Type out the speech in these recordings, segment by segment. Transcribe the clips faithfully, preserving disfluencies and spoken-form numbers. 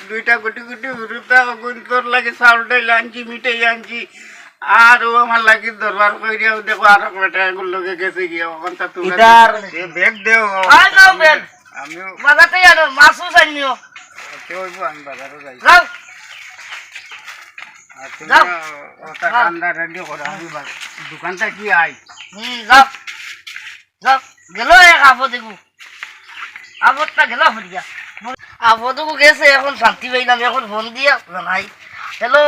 দুইটা গুটি গুটি হুরুতা, অগুন তোর লাগি চাউল ডাইল আনছি, মিঠাই আনছি। আর ও আমার লাগি দরবার কইরিয়া, ও দেখো, আরক বেটা এগুর লগে গেছে গিয়া, অখন তা তোমরা ইতার এ ব্যাগ দেও। আয় যাও ব্যাগ। আমিও বাজাতে জানো, মাছও চাইনিও। আচ্ছা, ওই আমি বাজারও যাই। যাও। আর তুমি যাও। ওটা হ্যাঁ। ঠান্ডা রেডি করো, আমি বাজার, দোকানটা কি আই? হুম, যাও। যাও, গেল এক আফত এগু। আফতটা গেল ফুরিয়া। আফত এগু গেছে, এখন শান্তি পাইলাম, এখন ফোন দিয়া জানাই। হ্যালো,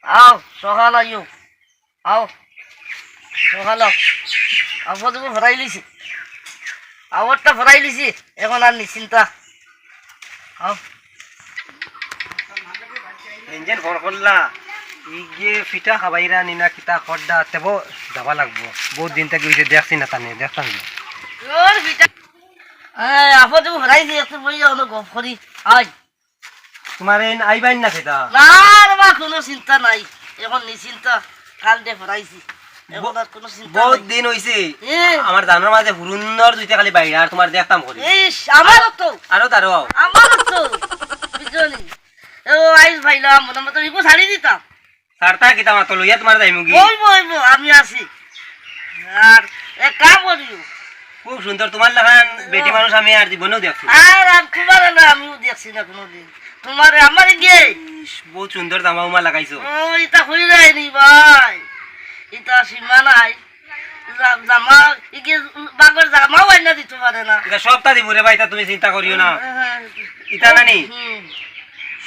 আও, সকাল আইও, আও, সকাল আও। আফত এগু ফরাই লিছি, আফতটা ফরাই লিছি, এখন আর নিশ্চিন্তা। আও। ইঞ্জিন ফোন করলা, ই গিয়ে ফিটা খাবাইরা নি না কিতা খড্ডা, তেবো যাবা লাগবো। বহুত দিন থাকি অইছে দেখছি না তানে, দেখতাম না। ওর ফিটা। এ, আফত এগু ফরাইছি, একটু বই যাও না, গপ করি। আয়। তোমার এই আইবাইন না খেতা? না রে বা, কোনো চিন্তা নাই। এখন নিশ্চিন্তা, কাল দে ফরাইছি। এখন ব-, আর কোনো চিন্তা বহুত নাই। দিন অইছে। এ। আমার জানোর মাঝে হুরুন্দর দুইটা খালি বাইরা, আর তোমার দেখতাম করি। ইস, আমারও তো। আরো তারও। আমারও তো। বুঝছো নি? এ, ও আইস ভাইলাম, মনে মতো ইগু ছাড়ি দিতাম। ছাড়তা কিতা মাতো লইয়া তোমার যাইমুগি? বই, বই, বই, আমি আছি। আর এক কাম করিও। খুব সুন্দর, তোমার লাখান বেটি মানুষ আমি আর জীবনেও দেখছি না। আর, আর তোমার না আমিও দেখছি না কোনোদিন। তোমার আমার গিয়ে। ইস, বহুত সুন্দর জামা উমা লাগাইছো। ও, ইটা হই যায়নি ভাই। ইটা সীমা নাই। জা-, জামা, ইগে বাগর জামাও আইনা দিতে পারে না। ইটা সবটা দিমু রে ভাই, ইটা তুমি চিন্তা করিও না। হ্যাঁ, হ্যাঁ। ইটা নানি? হুম।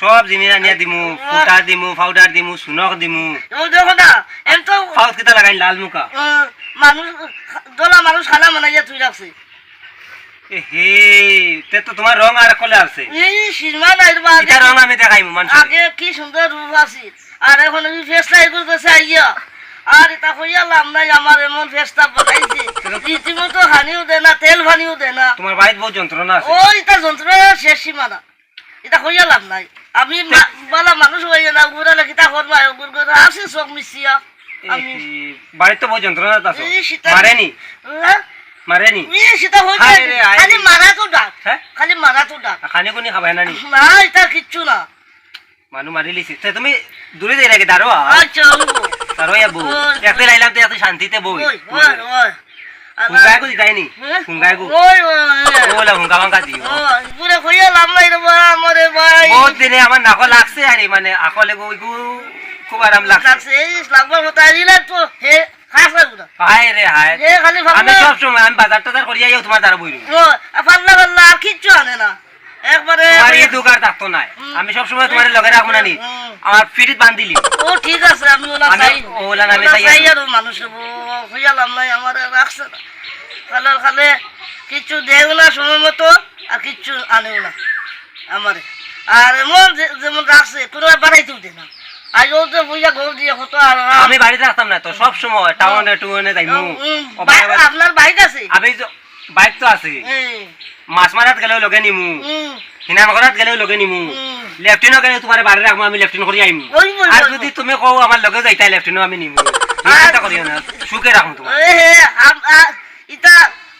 সব জিনিস আনিয়া দিমু, হ্যাঁ। ফুটা দিমু, পাউডার দিমু, সুনক দিমু। ও দেখো না, এম তো পাউত কিতা লাগাই লাল মুকা। আহ, মানুষ, দলা মানুষ খানা বানাইয়া তুই রাখছে। এ হে, তে তো তোমার রং আর কলে আছে। এই সিনেমা নাই রে বাবা, ইটা রং আমি দেখাইমু মানুষরে। আগে কি সুন্দর রূপ আছিল, আর এখন ওই ফেসটা এগুর কাছে আইয়া, আর ইটা কইয়া লাভ নাই, আমার এমন ফেসটা বানাইছে, রীতিমতো খানিও দেয় না, তেল পানিও দেয় না। তোমার বাড়িত বহুত যন্ত্রণা আছে। ও, ইটা যন্ত্রণা শেষ সীমানা, ইটা কইয়া লাভ নাই। আমি মা-, বালা মানুষ হইয়া না, ওগুরা নাকি তা করবা, ওগুর করে আছে চোখ মিশিয়া। এ, আমি বাড়িত তো বহুত যন্ত্রণা আছে। এই শীতে মারেনি? হ্যাঁ? মারেনি? এই শীতে হয়ে হায় যায়। রে, হায় খালি রে। মারা তো ডাক। হ্যাঁ? খালি মারা তো ডাক। খানি কুনি খাবায় না নি? না, ইটা কিচ্ছু না। মানু মারি লিছি। তে তুমি দূরে যাই নাকি? দাঁড়ো, আ। আচ্ছা, অইবো। দাঁড়ো, ইয়া বউ। ওই। একদিন আইলাম তো একদিন শান্তিতে বই। ওই, ওই, ওই। হুঙ্গায় কো দিতাই নি? হ্যাঁ? হুঙ্গায় কো। ওই, ওই, ওই। ওলা হুঙ্গা ভাঙ্গা দিও। ওই, পুরো কইয়া লাভ নাই রে বা, আমারে ভাই। বহুত দিনে আমার নাকো লাগছে আরে, মানে, আকলে গো, গো, খুব আরাম লাগছে। লাগছে, এই লাগবার মতো আইলে তো, হে, খাস লাগবো না। হায় রে হায়। এ খালি ফাল্লা। আমি সব সময়, আমি বাজার টাজার করিয়া আইয়াও তোমার দ্বারা বই রই। ও, আর ফাল্লা ফাল্লা আর কিচ্ছু আনে না। একবারে তোমার এই দোকান থাকতো নাই। হুম। আমি সব সময় তোমার লগে রাখবো না নি। হুম। আমার ফিরিত বান্ধিলি। ও ঠিক আছে, আমি ওলা আমি চাই। ওলা না, আমি ওলা চাই চাই আর। আর মানুষ ও, হইয়া লাভ নাই, আমার রাখছে না। খালে খালে কিচ্ছু দেও না সময় মতো, আর কিচ্ছু আনেও না আমারে। আর এমন যে-, যেমন রাখছে, কোনো বাড়াইতেও দে না। আজ ও তো বুঝা ঘর দিয়ে কত আর আমি বাড়িত রাখতাম না তো, সব সময় টাউনে টুনে যাইমু। হুম, ও বাবা, বাবা। আপনার বাইক আছে? আমি তো বাইক তো আছে। এই। মাছ মারাত গেলেও লগে নিমু। হুম। হিনান করাত গেলেও লগে নিমু। হুম। লেফটিনও গেলে তোমার বাড়ি রাখবো, আমি লেফটিন করি আইমু। ওই, ওই, আর ওই, যদি ওই। তুমি কও আমার লগে যাইতাই লেফটিনও আমি নিমু। তুমি আর চিন্তা করিও না, সুখে রাখবো তোমার। এ, হে, আম-, আ-, ইতা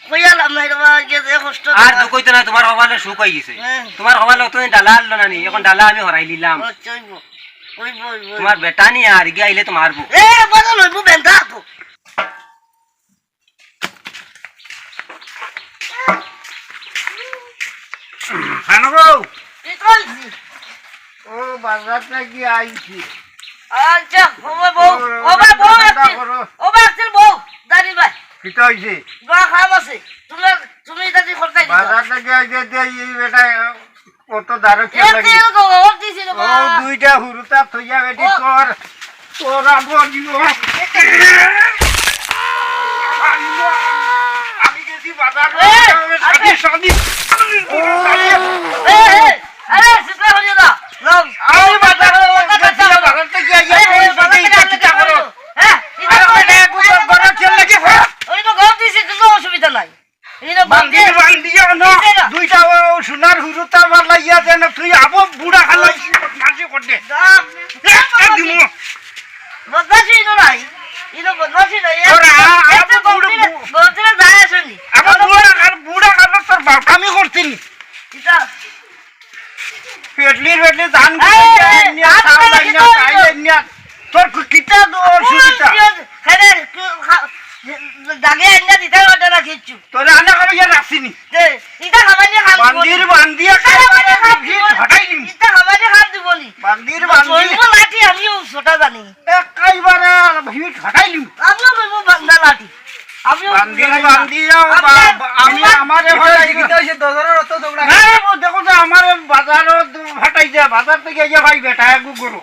কইয়া লাভ নাই রে বা, যে, যে কষ্ট আর দুঃখ হইতো না, তোমার কপালে সুখ হয়ে গেছে। হ্যাঁ। তোমার কপালে অতদিন ডালা আনলো না নি, এখন ডালা আমি হরাই নিলাম। আচ্ছা, ওই বো, ওই বো, ওই বো। তোমার বেটা নিয়ে আর গিয়ে আইলে তো মারবো। এ, বড় লইবো বেন্দা তো। খানো গো। কি কইছি? ও, বাজার থাকি আইছি। আচ্ছা, ও বা বউ, ও, ও বা বউ, ঠান্ডা একদিন, করো। ও বা একদিন বউ, দাঁড়ি ভাই। কিতা হইছে? বা খাম আছে। তুমি, তুমি এটা কি করতে দিছো? বাজার থাকি আইছে, দে, এই বেটা, ও তো দারু খেয়ে এ লাগে। তেল গো, ওর দিছি রে ও বা। দুইটা হুরুতা থইয়া বেটি ও। তোর, তোর আগুয়া দিব। আমি গেছি বাজার, এ, শাদি, আরে। শাদি, শাদি। এ, এ, আরে, চিন্তা করিও না। লও। আমি বাজারে গেছি, বাজার থেকে আইয়া এ, এ, তুমি বাজার থেকে চিন্তা আনলে করো। হ্যাঁ, চিন্তা আরে, করো। বেটা, একটু গরম খেয়ে লাগে। ওই তো গরম দিছি, কোনো অসুবিধা নাই। এই যে বান্দি, বান্দি। বান্দি আনো। এই যে না। দুইটা ও সোনার হুরুতা মার লাগিয়া দেন, তুই আবো বুড়া খালাই বদমাশি করতে। দা-, একটা দিমু। বদমাশি ইনো নাই। ইনো বদমাশি নাই। তোর আ-, আ-, এত আবো বুড়া গভীরে, বু-, গভীরে যায় আসেনি। আবো বুড়া আর বুড়া খাবার তোর বাপ আমি করছি নি। এটা পেটলির পেটলি ধান এই, খাইয়া এই, নিয়া, ধান চাউল খাইয়া আনিয়া, তো চাইল আনিয়া। তোর কি-, কিতা তো অসুবিধা? খাইলে, খা-, জাগে আনিয়া দিতে পারবে না কিচ্ছু। তোরে আনা করে ইয়া রাখছিনি। দে, ইটা খাবানি খাম দিব নি। বান্দির বান্দি ইটা খাবানি খাম দিব ভিড় নি। হটাই দিম। ইটা খাবানি খাম দিব নি। বান্দির বান্দি। চলবো লাঠি, আমিও ছোটা জানি। একেবারে ভিড় হটাই দিম। আমিও লইব বান্দা লাঠি। আমিও বান্দির বান্দি, ও বা-, বা-, আমি আমারে হটাই দিম। কিতা হইছে, দরজার অত ঝগড়া। না, ও দেখো যে আমার বাজারও ফাটাই যায়, বাজার থেকে গিয়ে ভাই বেটা, এগু গরু।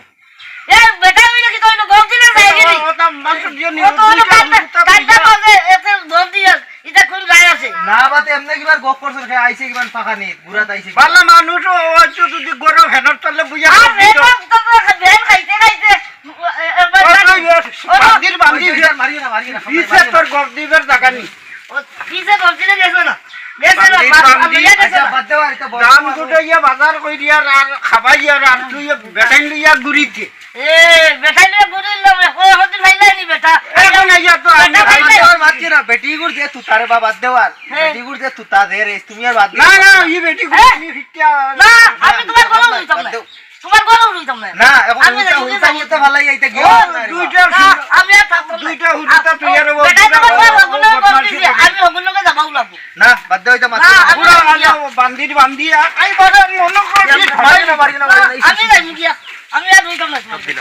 এ, বেটা অইলে কিতা অইলো? গলতি না যায় গেলি। ও, ওটা মাংস দিয়ে নিও, ও তো অইলো দুইটা কান্না, হুরুতা কান্না দুইটা। বাজে, এতে গলতি আর, ইটা কোন গায়ে আছে? না, বাতে এমনে কিবার গপ করছে, সে আইছে কিমান ফাঁকা নেই, ঘুরাত আইছে। বালা মানুষ, ও, ও একটু যদি গরম ফ্যানের তলে বুঝে আর গপ দিত। রে, তো, তো, তো, ফ্যান খাইতে খাইতে, এ, এ, ও, তো, ও, বান্দির, বান্দির। ওই, ওই, মারিও না, মারিও না, পিছে মারিও না। তোর গপ দিবার জায়গা নেই। ও, পিছে বলছিলে গেছে না। গেছে না, বান্দির, বাস, বান্দির। লইয়া গেছে আচ্ছা, না। বাদ দেও, আর তো বড় ধান বড় কুটাইয়া বাজার করিয়া আর, আর খাবাইয়া আর, আর তুই বেটাইন লইয়া ঘুরিতে। এ, বেটাইন লইয়া ঘুরিল না, কই হতে ফাইলাই নি বেটা। এখন আইয়া তো আমি বেটা ফাইলাই। ফাইলাই। আর মারছি না, বেটি গুর যে তুতারে বাবা দেওয়ার। হ্যাঁ। বেটি গুর যে তুতা দে রে, তুমি আর বাদ দেও। না, না, এই বেটি গুর হ্যাঁ। আমি ফিটিয়া না, আমি তোমার বাদ গলাও দেও, দিতাম বাদ না। দেও। তোমার গলাও রইতাম না। না, এখন আমি উল্টা, যাই, উল্টা, যাই। উল্টা ফালাই যাইতে গিয়ে ও, না রে দুইটা বাবা। না, আমি আর থাকতাম না। দুইটা হুরুতা তুই আর ও বেটাই তোমার বাবা, বাবা, হগুন লগে বদমাইশি করবি, করে। আমি হগুন লগে যাবাও লাগবো। না, বাদ দে, ওইটা মারতে না, না। আমি পুরা যাই। আল্লাহ বান্দির বান্দি, আই বাবা মনে কর ইয়া, কি মারি না, মারি না, মারি না, ইস, আমি ইস, যাই ইস। গিয়া, আমি আর রইতাম না। সব দিল।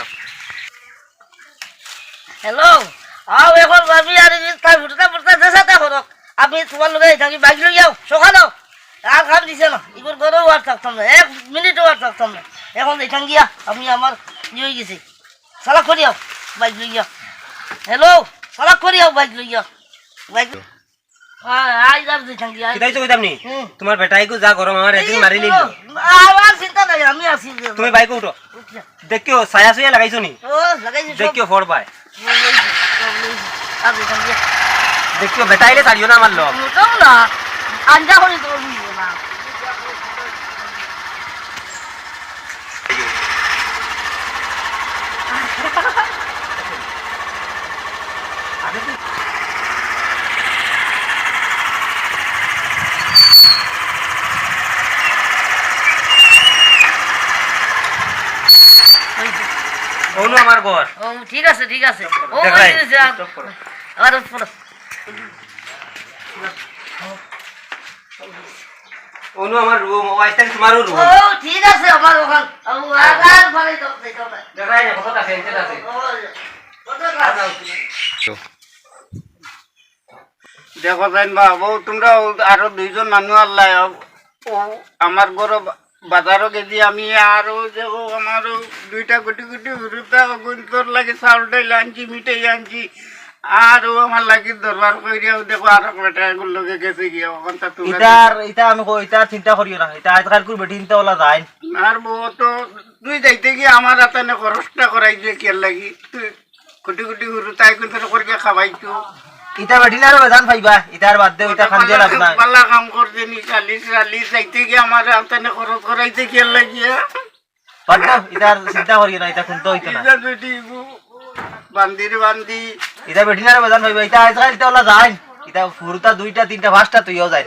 হ্যালো, আও এখন আমি আর এই তাই ফুটতা ফুটতা যে সাথে হরক, আমি তোমার লগে থাকি বাইক লই যাও, সকালে। আর কাম দিছে না, ইগুর ঘরেও আর থাকতাম না, এক মিনিটও আর থাকতাম না। এখন এখান গিয়া আমি আমার ইয়ে হয়ে গেছি, সালাক করি আও বাইক লইয়া। হ্যালো, সালাক করি আও বাইক লইয়া। বাইক আ-, আই যার দুই ঠাঙ্গি, আই। কিতাই তো কইতাম নি? হুম। তোমার বেটাইগু যা গরম আমার এদিন মারি নিল। আ-, আমার চিন্তা নাই, আমি আছি যে। তুমি বাইক উঠো। উঠিয়া। দেখিও, ছায়া ছুয়া লাগাইছো নি? ও, লাগাইছি সব। দেখিও, ফড় পায়। ও, লইছি, সব লইছি। আর দুই ঠাঙ্গি। দেখিও, বেটাইলে ছাড়িও না আমার লগ। মোটেও না। আঞ্জা করি তো বুঝবো না। অনু আমার ঘর। ও, ঠিক আছে, ঠিক আছে। ও, দেখাই। ওই যে যা-, আবার ফোন। অনু আমার রুম, ও আইজ থাকি তোমারও রুম। ও, ঠিক আছে, আমার ওখান। ও, আর, আর ঘরে যাও, যাইতাম না। দেখাই না, কত কাছে, এনতে আছে। ও, কত কাছে? দেখো যাইন বা, ও তোমরা ও আরো দুইজন মানুষ আল্লাহ, ও আমার ঘরো বাজারো গেছি আমি, আর ও দেখো, আমারও দুইটা গুটি গুটি হুরুতা, অগুন্তর লাগি চাউল ডাইল আনছি, মিঠাই আনছি, আর ও আমার লাগি দরবার কইরিয়াও দেখো, আর বেটা এগুর লগে গেছে গিয়া, অখন তা তোমরা ইতার, ইতা আমি কই, ইতা চিন্তা করিও না, ইতা আজকালকুর বেটি চিন্তা ওলা যায়। আর বউ তো তুই যাইতে গিয়া আমার হাতে নে খরচটা করাই দিয়ে কিয়ার লাগি, তুই কুটি কুটি হুরুতা, তাই কুন করে করিয়া খাওয়াইতো। ইতা বেটিন আরো বেজান পাইবা, ইতার বাদ দেও, ইতা খান দিয়া লাভ নাই। বালা কাম করছে নি, খালি খালি যাইতে গিয়া আমার আমতানে খরচ করাইতে গিয়া লাগিয়া। বাদ দেও, ইতার চিন্তা করিও না, ইতা কুন্তা অইতো না। ইতা বেটি গু, বান্দির বান্দি। ইতা বেটিন আরো বেজান পাইবা, ইতা আজকাল ইতা ওলা যায়। ইতা হুরুতা দুইটা, তিনটা, পাঁচটা তুইও যায়।